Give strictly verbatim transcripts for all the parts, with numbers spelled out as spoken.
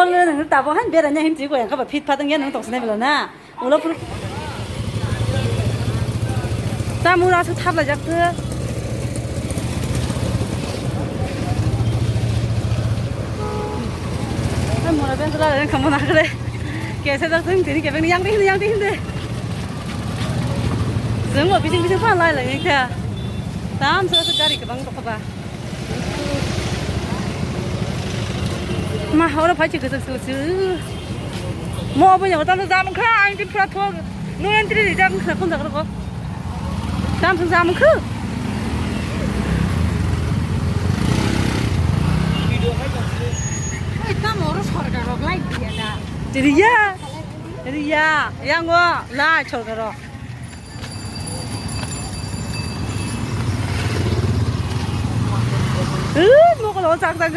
Hol nang tabo han bera nya hin ti ko yang ka ba fit phat nang ya nang tong sene bela na. Ulo pur. Ta mura su thap la jak tu. Ta mura ben la ren kamo na kre. Ke se dak tun tini ke ben yang tin yang tin de. Jeng bo bising bising pha lai lai ni kha. Tam sa sa gari ke bang to kha ba. Ma, oro phai se kwchak se kwchak. Mo obo ni hotel jam kha, ang tin pura thok. No entry ri jam kha, khum jagra ko. Tam se jam kha. Oi, tam oro sorkar rok lai dia da. Riya. Riya, yang o lai sorkar rok. Ui, mokol o chak chak.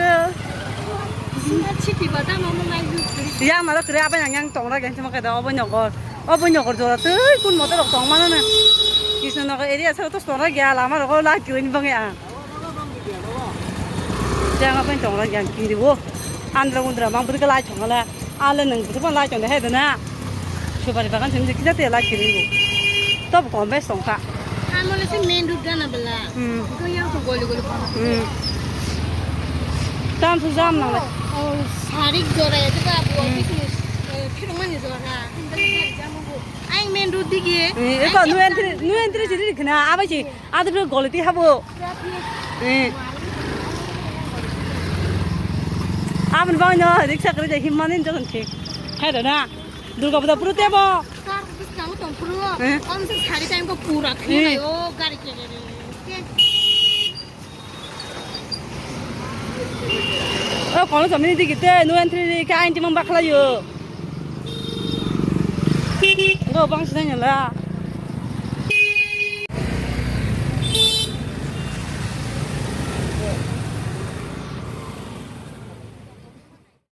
Sima chiti bata mama mai du. Yang maro kre apa yang yang tong ra gen sima keda obo nyogor. Obo nyogor jora tei kun motor rok tong mano na. Kisna nogo area sa to tong ra gya lama rok la kiwin bang ya. Jang apa tong ra gya kiri wo. Andra undra mang bri ka lai tong la. Ale nang bri ka lai tong he dana. Subari bagan sing jikja te lai kiri wo. Top kom be song ka. Amole se main road gana bela. Hmm. Ko yang ko goli goli ko. Hmm. Tam su jam nang. Oh, sarik jora ya ta bu office ni. Phirung mani jora. Ang main road dige. Eh, eko nu entry, nu entry siri khna abai si. Adu goli ti habo. Eh. Abon bang no riksa kare je himmanin jogon ke. Hai da na. Durga Puja puro tebo. Sar, bis kamu tong puro. Eh. Om se sari time ko pura khna yo gari ke ke ke. O kono jamani digi te no entry ri ka ain timang bakhlayo. Go bang sinai nala.